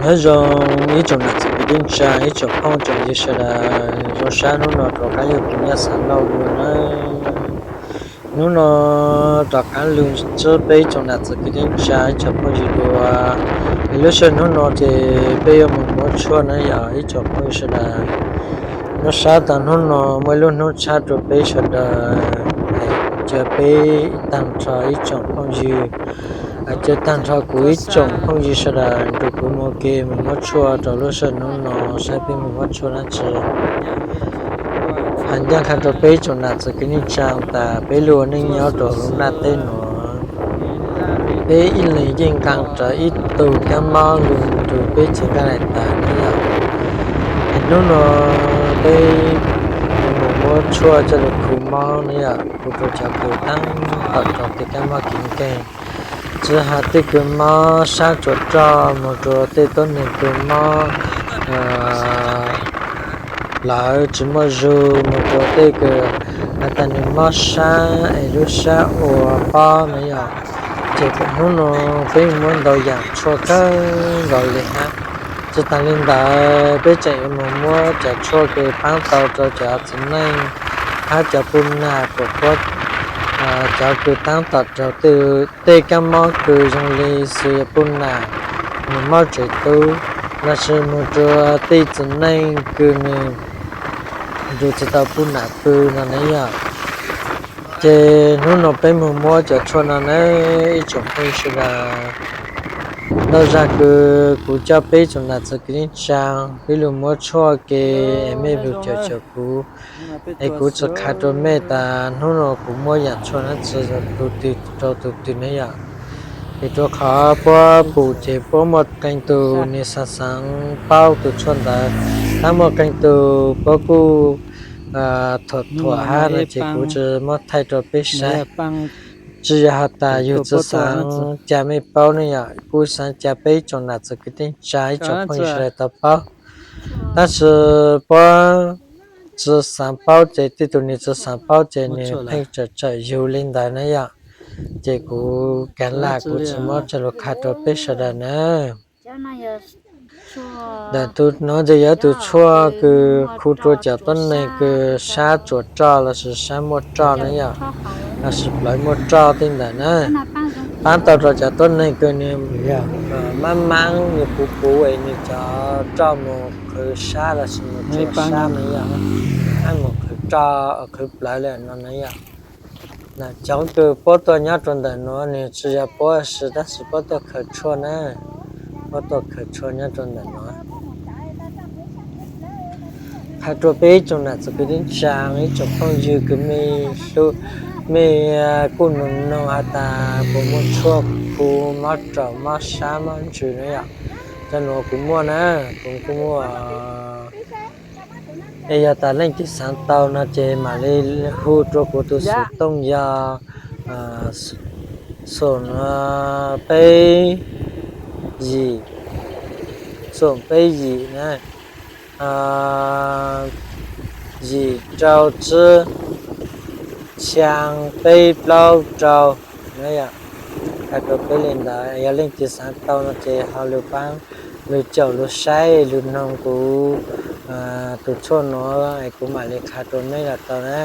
Nyob zoo ib tsoom nam txiv kwv tij neej tsa, ib tsoom phooj tsoom ywg sawv daws, zoo sab hnub no rov qab yog kuv Nyaj Xav Lauj dua nawb. Hnub no rov qab lug ntsib peb ib tsoom nam txiv kwv tij neej tsa, ib tsoom phooj ywg dua. Es lub sij hawm hnub no ces peb yuav mus muab tshuaj na yom ib tsoom phooj ywg sawv daws. Nyob sab tas hnub no muaj ib lub hnub tshab rau peb sawv daws, ces peb tag nrho ib tsoom phooj ywg, ces tag nrho kuv ib tsoom phooj ywg sawv daws nrog kuv mus ke mus muab tshuaj rau lub sij hawm hnub no, saib peb mus muab tshuaj dab tsi. Hais ncaj qha rau peb ib tsoom nam txiv kwv tij neej tsa tas peb lub ua neej nyob rau lub nplaj teb no, peb ib leeg yeej nqa rawv ib tug kab mob lug nrug peb tsis nqaij lais tas na yom. Es hnub no peb mus muab tshuaj coj lug khu mob na yom, khu rau cov kws tab tom raug tej kab mob kev nkeeg, tsis hais tej kws mob sab tsuas roj mus rau tej tuab neeg kws mob plawv tsis muaj zug, mus rau tej kws has tas nws mob sab es lub sab ua pob na yom. Ces hnub no peb muab ntau yam tshuaj kawg nkaus li hab. Tsis tas li ntawd peb tseem yuav mus muab cov tshuaj kws paab tau rau cov txiv neej hab cov puj nam kuam puab, cov kws tab tom raug tej kab mob kws zoo li xws yog puj nam, nws mob tsev tub, lossis mus rau tej txiv neej kws nws nrug tsis tau puj nam pw no na yom. Ces hnub no peb mus muab cov tshuaj no na ib tsoom phooj ywg sawv daws. Ntau zag kws kuv coj peb tsoom nam txiv kwv tij neej tsa, peb lug muab tshuaj ke es mej lug caum caum kuv, es kuv tsis qha rau mej tas hnub no kuv muab yaam tshuaj dlaab tsi rau tug twg na yom. Es rua qhov puab pum ces puab muaj qee tug nws xaav xaav paub tug tshuaj ntawd, tab muaj qee tug puab kuj thuam thuam hab no ces kuv tsis muab thaij rau peb saib. Tsis yog has tas yug tsis xaav ca mej paub ne yom, kuj xaav ca peb ib tsoom nam txiv kwv tij neej tsa ib tsoom phooj ywg sawv daws tau paub. Tab sis puab tsis xaav paub ces tej tug nws tsis xaav paub ces nws pheej tsawm tsawm yug li ntawd na yom. Ces kuv kav lam kuv tsis muab coj lug qha rau peb sawv daws na. Ntawm tus no ces yog ib tug tshuaj kws khu rua cov tuab neeg kws sab tsuas roj lossis sab muaj roj na yom, lossis plawv muaj roj tej ntawd na. Paab tau rau cov tuab neeg kws nws maab maab nws puv puv es nws cov roj mus qhwv sab lossis mus tsuas sab na yom, mus qhwv roj qhwv plawv li no na yom. Cov kws puab tuaj nyob rua ntawm nuav nws tsis yog puab sis tab sis puab tuaj khaws tshuaj na, puab tuaj khaws tshuaj nyob rua ntawm nuav. Qha rua peb ib tsoom nam txiv kwv tij neej tsa, ib tsoom phooj ywg kws mej kuj noog noog has tas puas muaj tshuaj khu mob raum mob sab mob ntsws na yom. Cov nuav kuv muaj na, kuv kuj muaj. Es yog tas leej twg xaav tau no ces mam li hu rua kuv tus xov tooj yog xoom peb yim, xoom peb yim na, yim rau tsib, xyaa peb plaub rau na yom. Qha rua peb li ntawd, yog leej twg xaav tau no ces ho lug paab, lug caum lug saib lug noog kuv tus tshuaj nuav es kuv mam li qha rua mej lug tau na.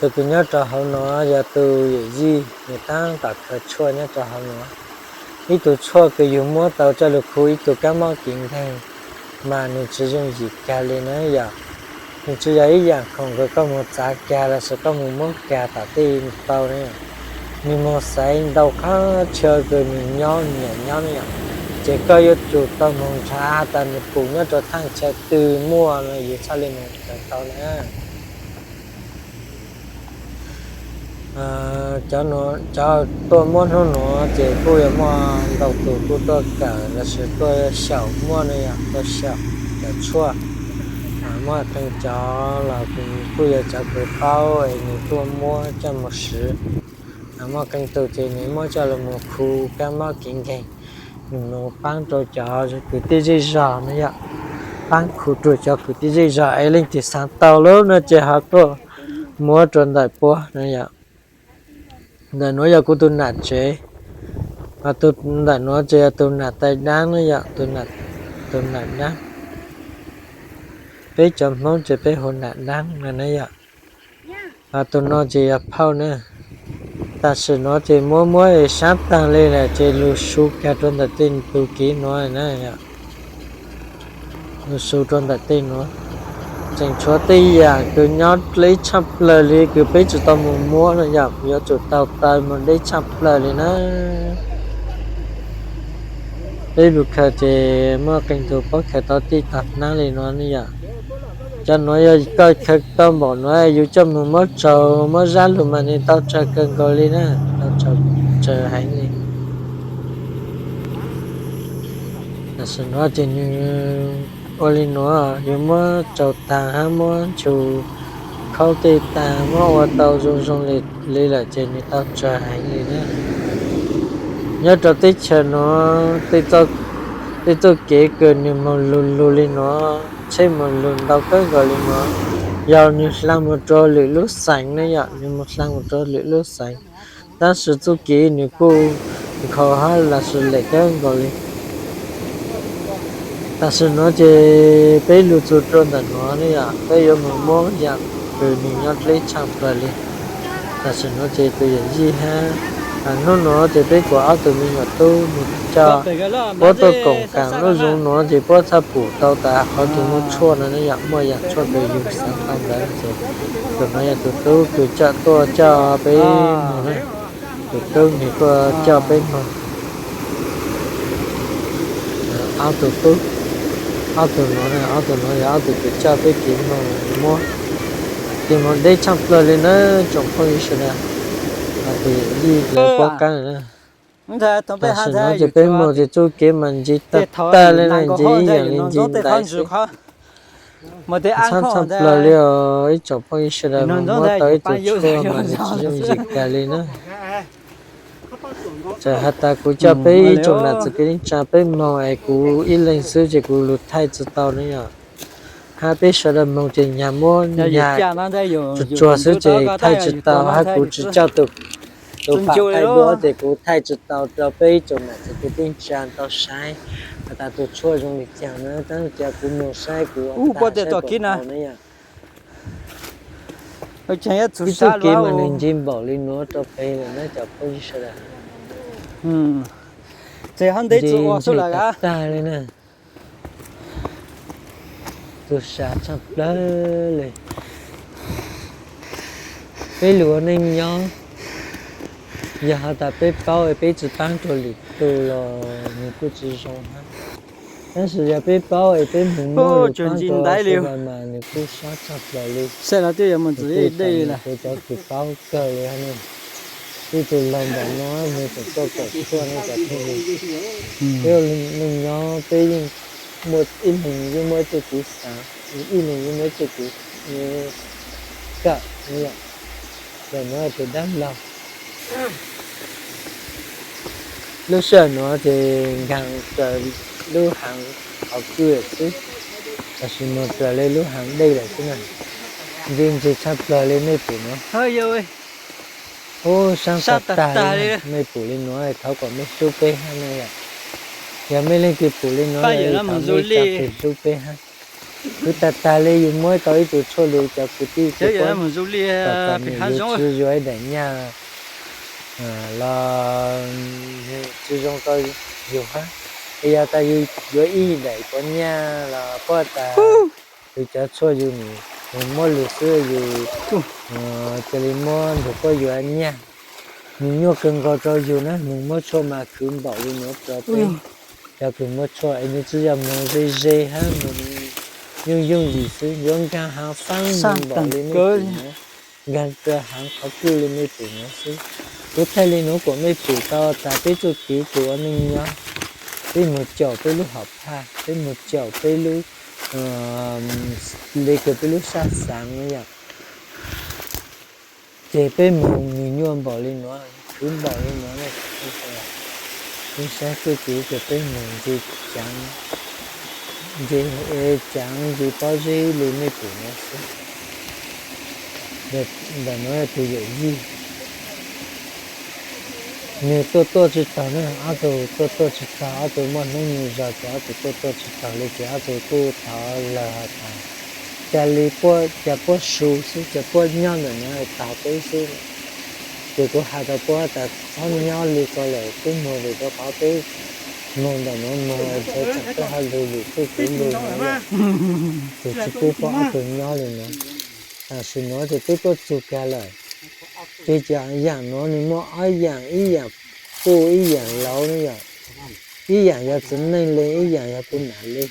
Tus kws nyob rau hauv nuav yog tus yawm yij, nws tab tom khaws tshuaj nyob rau hauv nuav. Ib tug tshuaj kws yug muab tau coj lug khu ib tug kab mob kev nkeeg, mas nws tsis yooj yim kag li na yom. Nws tsis yog ib yaam khoom kws koj mus txav kag lossis koj mus muab kag tom tej tau na. Nws moog xaiv ntau qhov chaw kws nws nyob, nws nyiam nyob na yom. Ces koj yuav tsum tau moog nrhav has tas nws pum nyob rau thaaj chaw twg muaj no yus txhaj li moog kawm tau na. Cov tuaj muab hnub nuav ces kuj yuav muaj ntau tus kuj tuaj kawm lossis tuaj xyaum muaj ne yom, tuaj xyaum kawm tshuaj. Muaj qee cov los kuj yog cov kws paub es nws tuaj muab coj mus swv. Muaj qee tug ces nws muab coj los mus khu kab mob kev nkeeg, nws mus paab rau cov kwv tij zej zog na yom, paab khu rua cov kwv tij zej zog es leej twg xaav tau lawm no ces ho tuaj muab rua ntawm puab na yom. Ntawm nuav yog kuv tus nam tsev, Ho tus ntawm nuav ces yog tus nam tais dab na yom, tus nam dab. Peb cov Hmoob ces peb hu nam dab no na yom. Ho tus no ces yog phauj na. Tam sim nuav ces muab muab sab taag li lawm ces lug su kag rua ntawm tej tus kev nuav na yom. Lug su rua ntawm tej nuav, tseem tshuav tej yam kws nyob dleb tshaj plawg li kws peb tsi tau moog muab no yom, yuav tsum tau taw moog deb tshaj plawg li na. Peb lug khaws ces muaj qee tug paub khaws tau tej tog hnaab li nuav ne yom. Cov nuav yog koj khaws tau npaum nuav yus coj moog muab tsaug muab zab lug mas nws tau tsawg kawg nkaus li na, tau tsawg heev li. Tam sim nuav ces nws ua li nuav, yus muab tsaug taag hab muab nchug khaub tej taag muab ua tau zoo zoo li lawm ces nws tau tsawg heev li na. Nyob rau teb chaws nuav, tej txuj kev kws nws moog lug lug li nuav, tsheb moog lug ntau kawg nkaus li nuav, yog nws hla moog rua lwm lub xeev ne yom, nws moog hla moog rua lwm lub xeev, tab sis txuj kev nws kuj nkhaus hab los sis lem kawg nkaus li. Tam sim nuav ces peb lug txug rua ntawm nuav ne yom, peb yuav moog muab yam kws nws nyob dleb tshaj plawg li. Tam sim nuav ces tus yawm yij hab, hnub nuav ces peb kuas ob tug me nyuam tub nws coj puab tuaj koom kaam lub zoov nuav ces puab txhaj pum tau tas qhov kws muaj tshuaj no ne yom, muaj yam tshuaj kws yus xaav tau ntawd ces tus nuav yog tus tub kws coj tuaj coj peb moog na. Tus tub nws tuaj coj peb moog. Ob tug tub, ob tug nuav, ob tug nuav yog ob tug kws coj peb kev moog muab, kev moog deb tshaj plawg li na tsoom phooj ywg sawv daws. Tus yawm yij lawv puab qaab na. Tam sim nuav ces peb moog ces txuj kev mas nce tag tag li na, nce ib yam li nce ntaiv xwb. Txhab tshaj plawg li os ib tsoom phooj ywg sawv daws, moog muab tau ib tug tshuaj mas nws tsis yooj yim kag li na. Txawm has tas kuv coj peb ib tsoom nam txiv kwv tij neej tsa peb moog es kuv ib leeg xwb ces kuv lug thaij tsi tau ne yom. Hab peb sawv daws moog ces nyag muab nyag tsuag tsuag xwb ces thaij tsi tau, hab kuv tsis coj tus, tus pam thaij duab ces kuv thaij tsi tau rau peb ib tsoom nam txiv kwv tij neej tsa tau saib has tas tus tshuaj zoo li caag na, tab sis kuv moog saib kuv ua tau na yom. Ib txuj kev mas nws nce npaum li nuav rau pem lawm na cov phooj ywg sawv daws. Nce tag tag li na. Txuj sa tshaj plawg li. Peb lug ua neej nyob, yog has tas peb paub peb tsi paab rua lwm tug los nws kuj tsi zoo hab. Tab sis yog peb paub es peb moog muab lug paab rua sawv daws mas nws kuj sab tshaj plawg li. Nws kuj tau nrug kuv cov kws paub kawg li hab ne. Ib tug laug ntawm nuav nws tseem tuaj kawm tshuaj ne cov phooj ywg. Peb ua neej nyob peb yeej muaj ib leeg yeej muaj ib txuj kev xaav, ib leeg yeej muaj ib txuj kev kawm ne yom. Ntawm nuav tus dab laug, lub sij hawm nuav ces nkaag raws lub haav qhov kwj lawm xwb, tam sis moog raws li lub haav dej lawm xwb na. Nce ntse tshaj plawg li mej pum nuav. Ub, saab tag tag li, mej pum li nuav thov kom mej hlub peb hab na yom. Yog mej leej twg pum li nuav, thov mej tsa peg hlub peb hab. Khwv tag tag li yus muab tau ib tug tshuaj lug cov kwv tij, txom txom nyem yus tsi yuav ib daim nyaj los tsi zoo rau yus hab. Es yog tas yus yuav ib daim pov nyaj los puab tas yus cov tshuaj yus nws moog muab lug xwb yus cia li muab nrug puab yuav nyaj. Nws nyuaj kawg nkaus rau yus na, moog muab tshuaj mas khwv npaum li nuav rau peb cov kws muab tshuaj es nws tsi yog moog ze ze hab moog yooj yooj yim xwb, yuav nkaag haav faab npaum li mej pum nuav, nkaag raws haav qhov kwj li mej pum nuav xwb. Kuv thaij li nuav kom mej pum tau tas peb txuj kev kws ua neej nyob, peb moog caum peb lub hom phaj, peb moog caum peb lub, le kws peb lub sab xaav na yom. Ces peb moog nws nyuaj npaum li nuav, khwv npaum li nuav ne. Peb saib txuj kev ces peb moog nce caav, nce caav nce pob zeb li mej pum nuav xwb. Ntawm nuav yog tus yawm yij. Nws tuaj tuaj tsis taus ne, ob tug tuaj tuaj tsis taus, ob tug muaj hnub muaj zog ces ob tug tuaj tuaj tsis taus li ces ob tug kuj thov lawm hais tias, cas li puab, cas puab su xwb, cas puab nyob ntawm no tag peb xwb. Ces kuv hais rau puab tas txhob nyob li ko lawm, twb muag vim rau qhov peb moog ntawm no moog txog tseem tuaj hauj lwm lwm txuj kev lug no, ces tsis pub puab ob tug nyob li no. Tam sim nuav ces peb tuaj txug kag lawm, ces cov yaam nuav nws muaj ob yaam, ib yaam puj ib yaam lauv ne yom, ib yaam yog txiv neej li, ib yaam yog puj nam li.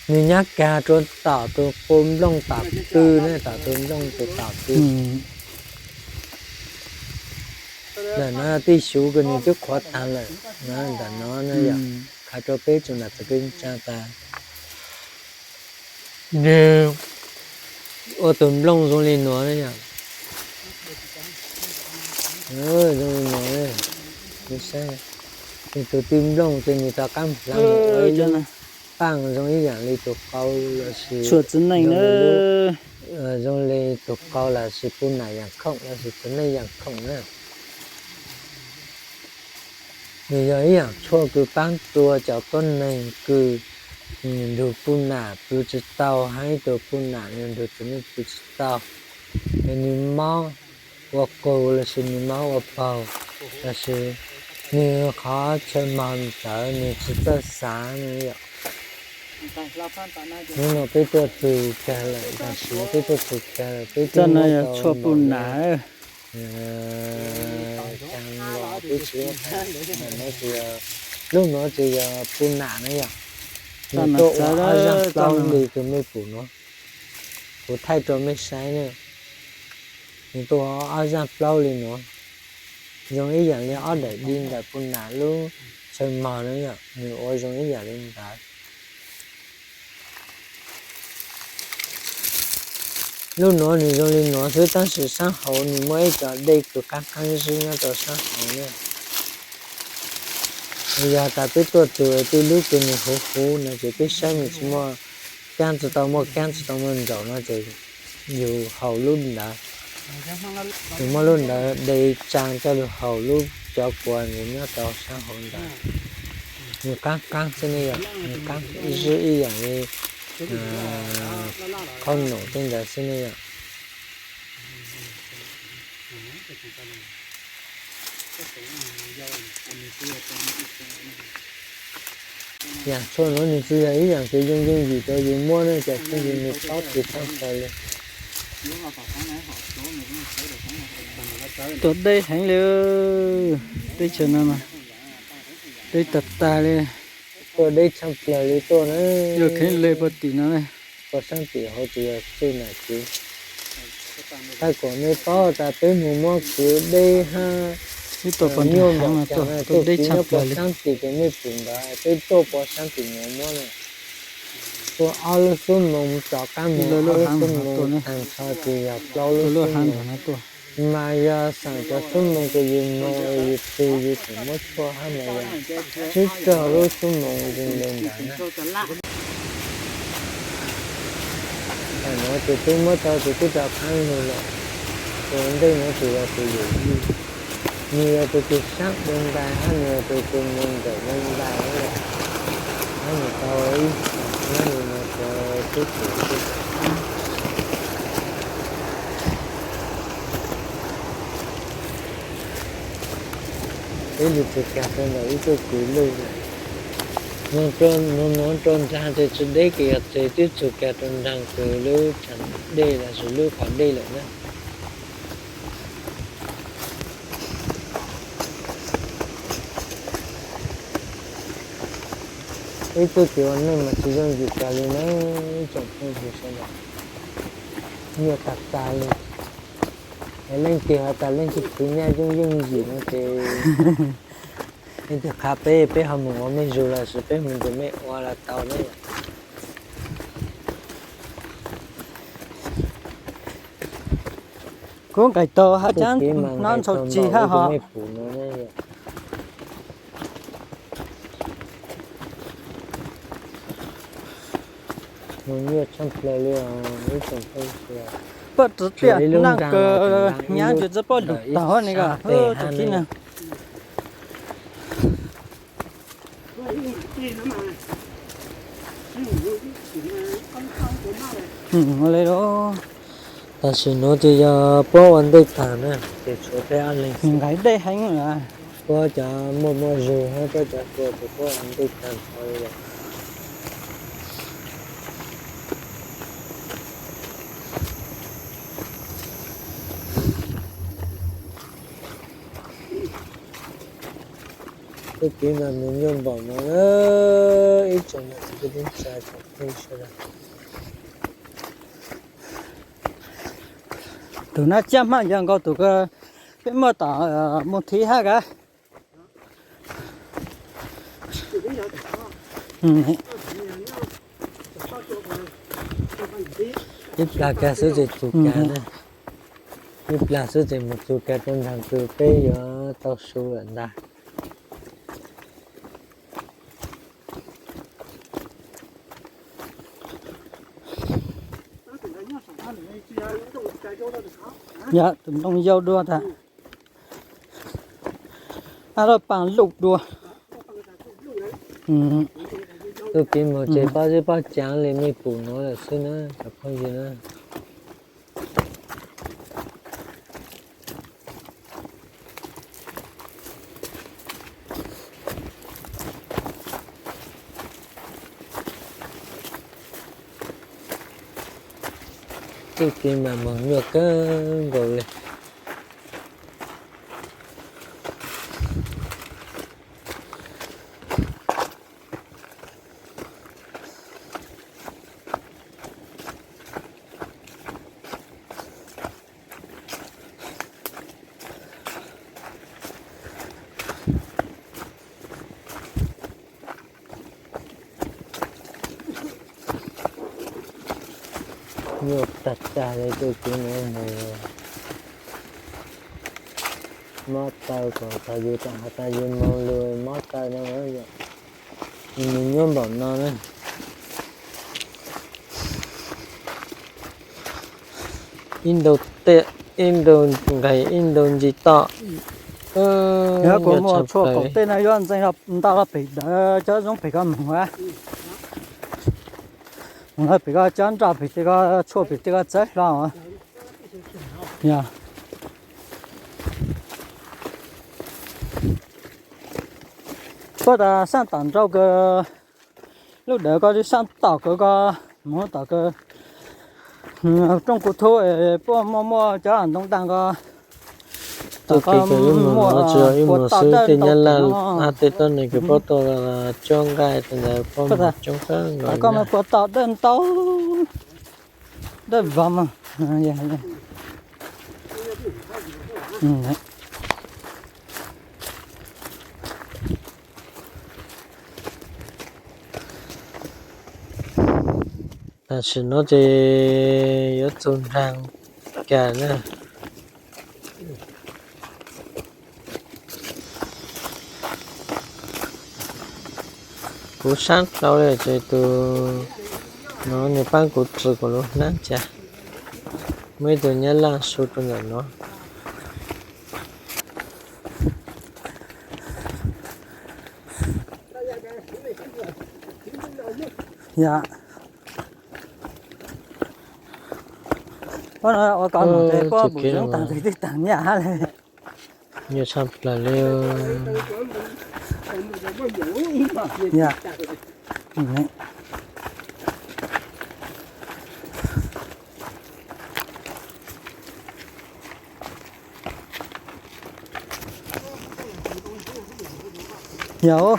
Nws nyob kag rua tom tus qub nplooj tom tw ne, tom tus nplooj tus tom tw. Ntawm no tij Xyuv kws nws twb qhuav taag lawm, ntawm no ne yom, qha rua peb tsoom nam txiv kwv tij neej tsaa tas, nws ua tus nplooj zoo li nuav ne yom, zoo li nuav, nws saib, nws tus tij nplooj ces nws rov qaab hlawv ua ib lub paaj zoo ib yaam li tus qau lossis zoo li tus qau lossis puj nam yaam khoom lossis txiv neej yaam khoom na. Nws yog ib yaam tshuaj kws paab rua cov tuab neeg kws nrug puj nam pw tsis tau, hab ib tug puj nam nrug txiv neej pw tsis tau, es nws mob ua qus lossis nws mob ua paug, lossis nws qhov chaw mog ntawd nws tsis txawj xav no yom. Hnub no peb tuaj txug kag lawm, tam sim no peb tuaj txug kag lawm, peb twb muab tau tshuaj puj nam, caag los peb tsis, lub nuav ces yog puj nam na yom. Nws tuaj ua ob zaaj plaub li kws mej pum nuav, kuv thaij rua mej saib na. Nws tuaj ua ob zaaj plaub li nuav, zoo ib yaam li ob daim di ntawm puj nam lub chaw mog na yom, nws ua zoo ib yaam li ntawd. Lub nuav nws zoo li nuav xwb, tab sis saab hauv nws muaj ib co dej kws qaab qaab zib nyob rau saab hauv na. Yog tas peb tuaj txug tej lub kws nws huv huv no ces peb saib nws tsis muaj kaab, tsis tau muaj kaab, tsis tau muaj ntsaum no ces yus haus lub ntawd, yus muab lub ntawd de tsaa coj lug haus lub cov kua nws nyob rau saab hauv ntawd. Nws qaab qaab xwb ne yom, nws qaab zib ib yaam li qhaub noom tej ntawd xwb ne yom. Yaam tshuaj nuav nws tsis yog ib yaam kws yooj yooj yim rau yus muab ne, ces txheej yus nws paub tsis tau tas li. Tuaj deb heev li, teb chaws no mas deb tag tag li. Tuaj deb tshaj plawg li tuaj na. Yog kheev le puag tim no, puag saab tim hauv tsis yog txuj nam txiv. Thaij kom mej paub tas peb moog muab kwv deb hab nyuj npaum cas na, txuj kwv nyob puag saab tim kws mej pum ntawd, peb tuaj puag saab tim nuav muab na. Tuaj ob lub xuab moos, tom qaab moog ob lub xuab moos, taag nrho ces yog plaub lub xuab moos. Mas yog xaam cov xuab moos kws yus moog es yus pw yus tseem muab tshuaj hab mas yog tsib caug lub xuab moos li ntawd na. Tam nuav ces peb muab tau tus tub rov qaab lug lawm. Tus ntej nuav ces yog tus yawm yij, nws yog tus kws saab dua ntais hab nws yog tus kws mus nrawm dua ntais hab nws tau ib xyoos nyob li no cov tub tub. Ib lub txug kag rau ntawm ib txuj kwv lwj lawm. Moog nuav rau nraag ces tsis deb kws yog txug, twb txug kag rau nraag kws lub tshav dej lossis lub qhov dej lawm na. Ib txuj kev ua neej mas tsis yooj yim kag li na, ib tsoom phooj ywg sawv daws. Nyuaj tag tag li. Es leej twg has tas leej twg khwv nyaj yooj yooj yim no ces leej twg qha peb, peb ho mus ua mej zug lossis peb mus nrug mej ua los tau na. Kuv nqaim taug hab caab hnab ntxhau ci hab ho. Mus nyuaj tshaj plawg li os ib tsoom phooj ywg. Poj txwv tiaj naj kawg, nyab ntsis txawj poj lug tag ne ko. Tus tib na. Tam sim nuav ces yog puab ua ntej tag na, ces tshuav peb ob leeg. Nqaim dej heev lawm. Puab cov muaj muaj zug thiab puab cov tua ces puab ua ntej tag nrho li lawm. Tub Kiv mas mus nyuaj npaum no, ib tsoom niam txiv kwv tij neej tsa tsoom phooj ywg sawv daws. Tus nab caj hmaj yog nkaus tus kws peb muaj tom mus thiv hab kav. Ib plag kag xwb ces txug kag na. Ib plag xwb ces mus txug kag rau nraag kws peb yuav tau su lawm ntag. Yog tus ntoo yau dua tas, ab loj paas luj dua. Tub Kiv mus ces pob zeb pob caav li mej pum nuav lawm xwb na cov phooj ywg na. Tub Kiv mas moog nyuaj kawg nkaus li. Nyuaj tag tag li. Tub Kiv mus mob taw kom thaum yus tau has tas yus moog lug mob taw no, mus nyuaj npaum no na. Ib ntaus tej, ib ntaus nqes, ib ntaus ntsis toj. Yog kuv muaj tshuaj qaum tej no yuav ntxeev ntau los pem dawm cov zoo pem ko moog a. Moog pem ko cov nroj pem tej ko, tshuaj pem tej ko txawv hlo. Yog puab tas saab tom nraud kawg, lub dawm ko saab tom kawg ko, moog tom kawg rooj kuv thub puab muaj muaj cov ntoo daag ko. Tub Kiv kws wb mus no tsis yog wb mus xwb, tej nyab laj hab tej tuab neeg kws puab tuaj tsuab nqaij tej ntawd puab mus coob kawg nkaus. Koj mas puas tau dawb ntau, dawb vog mas. Tam sim no ces yuav txug nraag kag na. Kuv saab dlhau li ces tus no nws paab kuv txwv kuv lub hnab cas. Muaj ib tug nyab laj su rau ntawm no. Yog, puab no ua koj mus ces puab pum zoo taag twg twb taag nyaj hab le. Nyuaj tshaj plaws li. Yog,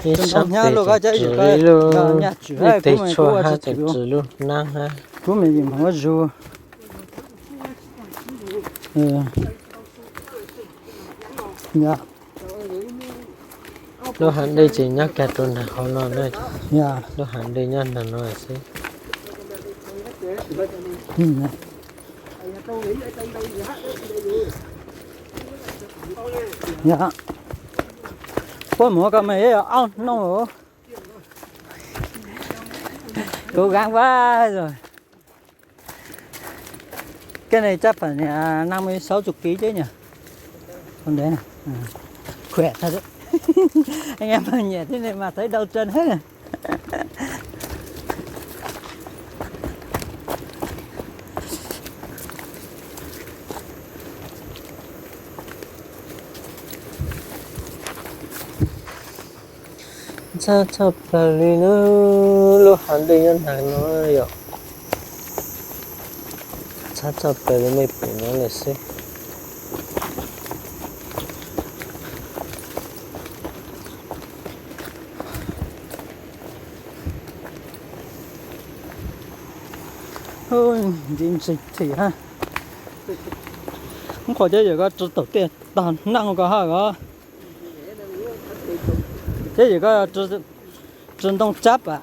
ib sab pem tseem txwv ib lub, ib teg tshuaj hab tseem txwv lub hnab hab. Kuv me vim moog ua zug. Lub hav dej ces nyob kag rau nraag hauv no na. Lub hav dej nyob nraag no xwb. Puab mus ko mas aub noog, kuv gaab vab zog. Cái này chắc phải à, năm mươi sáu chục ký chứ nhỉ? Không đấy à? À. Khỏe thật đấy. Anh em mà nhẹ thế này mà thấy đau chân hết. Ntxhab tshaj plaws li na, lub hav dej nyob nag no yom. Ntxhab tshaj plaws li nej pom no lawm xwb. Ntxim ntxim thim ha. Ub, qhov cov yawm ko tso tau tiaj tag neej ko ha os. Cov yawm ko yog tsi ntoo tsab am?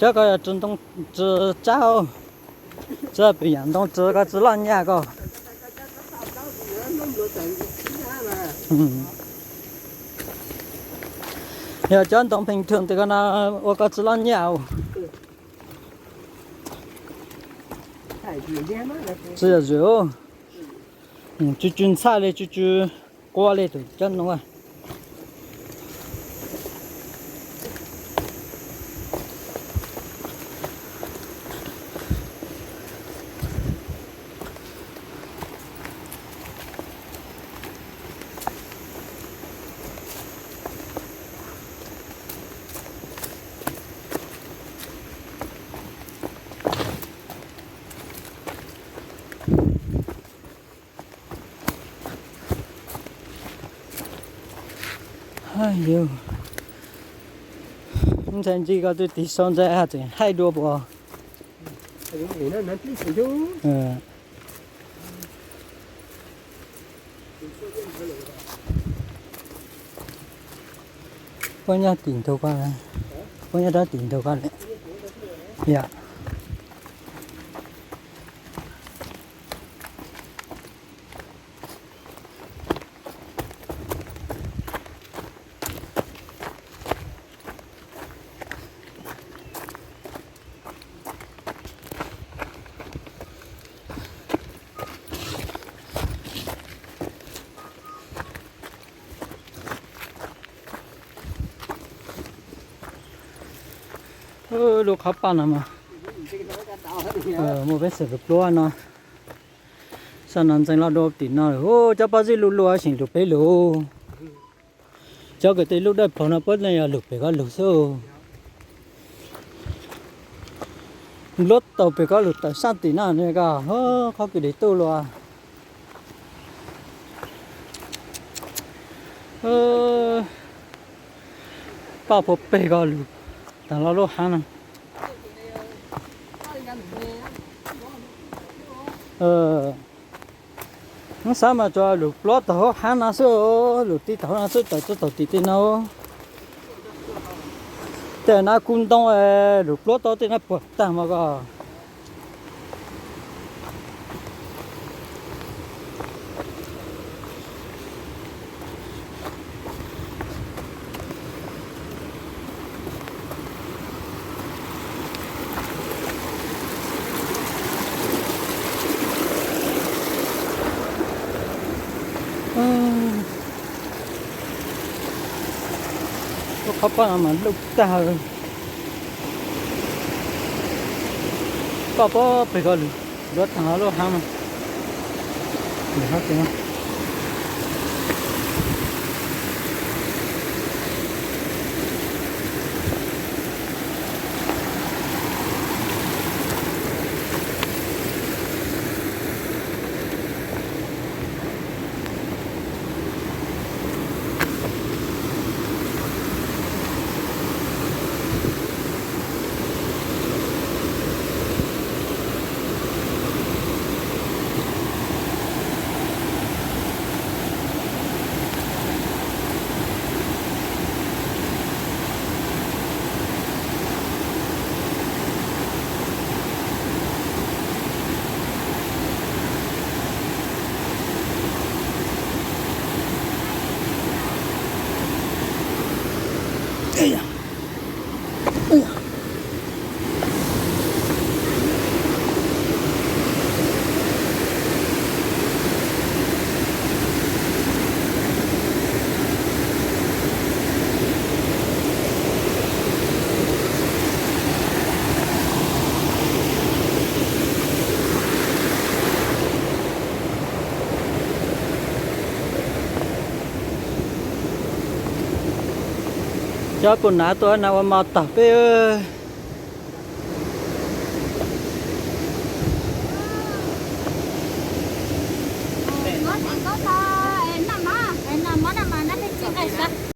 Cov ko yog tsi ntoo tsi tsab os. Tsi pem yam ntoo tsi ko tsi loj nyaj ko. Yog cov ntoo pheej rhwm tes ko no ua ko tsi loj nyaj. Tsi yog zwm, tsw tsw ntxhaj li tsw tsw qua li tus cov ntoo. Ntxhais ntsi ko twb tig sau ntxhais tseem haib dua puas. Puab nyob tim ntug ko, puab nyob rau tim ntug ko lawm. Yog. Lub qhov paj no mas muaj peb xeem lug pluab no. Sab no ntxeev loj dua tim no lawm, cov pob zeb luj luj tseem lug pem lug. Cov kwv tij lub dawb paug no puab yeej yog lug pem ko lug xwb. Npluab tau pem ko lug tawm sab tim no ne ko, qhov kwj deg tuj lug. Paj puag peg ko lug taag lo lub haav no. Hnub xav mas tsuas lug pluab taag hauv haav no xwb, lug tig taag hauv no xwb, tawm tsi taug tim tej no. Tej nab kub ntoo lug pluab tau tej nab puag tag mas ko. Lub qhov paj no mas luj tag. Paj puag peg ko lug, luav taag lo lub haav no. Cov puas hnav tuaj hnav ua mov tom peb.